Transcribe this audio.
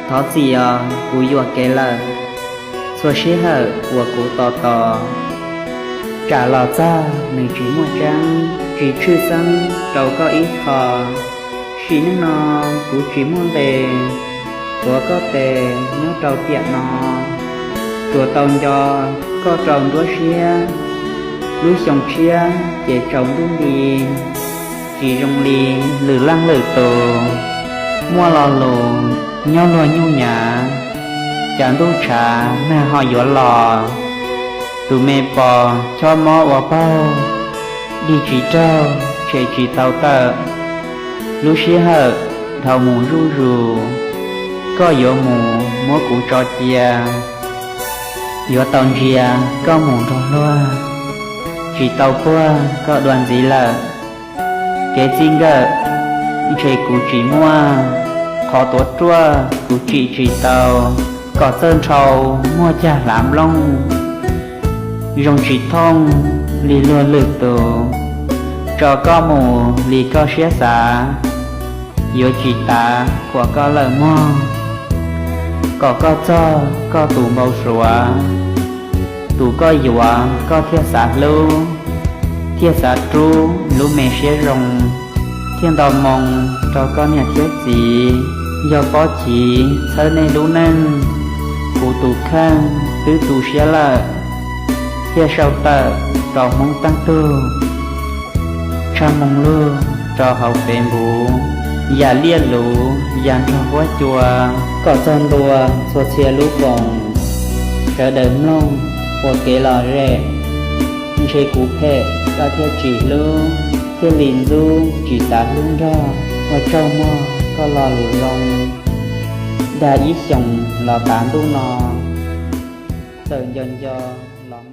Thov txim os, kuv yuam kev lawm. Txhua sij hawm uas kuv tos tos, tsam los txog nws tsis muaj tseeb, tsis tshwj xeeb rau koj ib qho. Sim neej no kuv tsis muaj nqe tuav koj tes nyob rau tiam no, tsuas tau nco koj rau nruab siab. Lub xyoo tshiab ces tsaus ntuj nti, tsis zoo li lwm leej lwm tus. Muaj lo lus nyob luag nyuj nyav, cas ntuj tshav nag ho yuav los. Tus me pos chob mob ua paug, dig tsis raug tshem tsis tau tawm. Lub sij hawm dhau mus zuj zus, koj yuav mus muab kuv tso cia. Yuav tau ntsia koj mus nrog luag, tsis tau puag koj dua ntxiv lawm. Kev txij nkawm ntshe kuv tsis muaj, qhov tuav ruaj kuv tsim tsis tau. Kom txawj nrhau muaj cag hlav nplooj, zoo tsis thooj li luag lwm tus. Tso koj mus li koj siab xav, yuav tsis tav khuam koj lawm mog. Kom koj txog koj tus npau suav, tus koj yuav koj thiaj xav hlub, thiaj xav rub lub me siab zoo, thiaj nto moo rau koj niam thiab txiv. Yog pob chiv txhawb nej lub neej, kuv tus kheej twb tu siab lawm, thiaj sau tawm rau Hmoob Teej Tug. Tshaj moo lug rau hauv Facebook, yam liaj luv yam nrog huab cua, kom txog ntua txhua txhia lub foos. Sawv daws mloog ua kev lom zem, ntshe kuv phem koj thiaj tsis hlub, thiaj li ntxub tsis xav hlub nrog. Ua tsaug mog koj lo lus zoo, dag ib xyoos los tav ntuj no, txawm nco nco los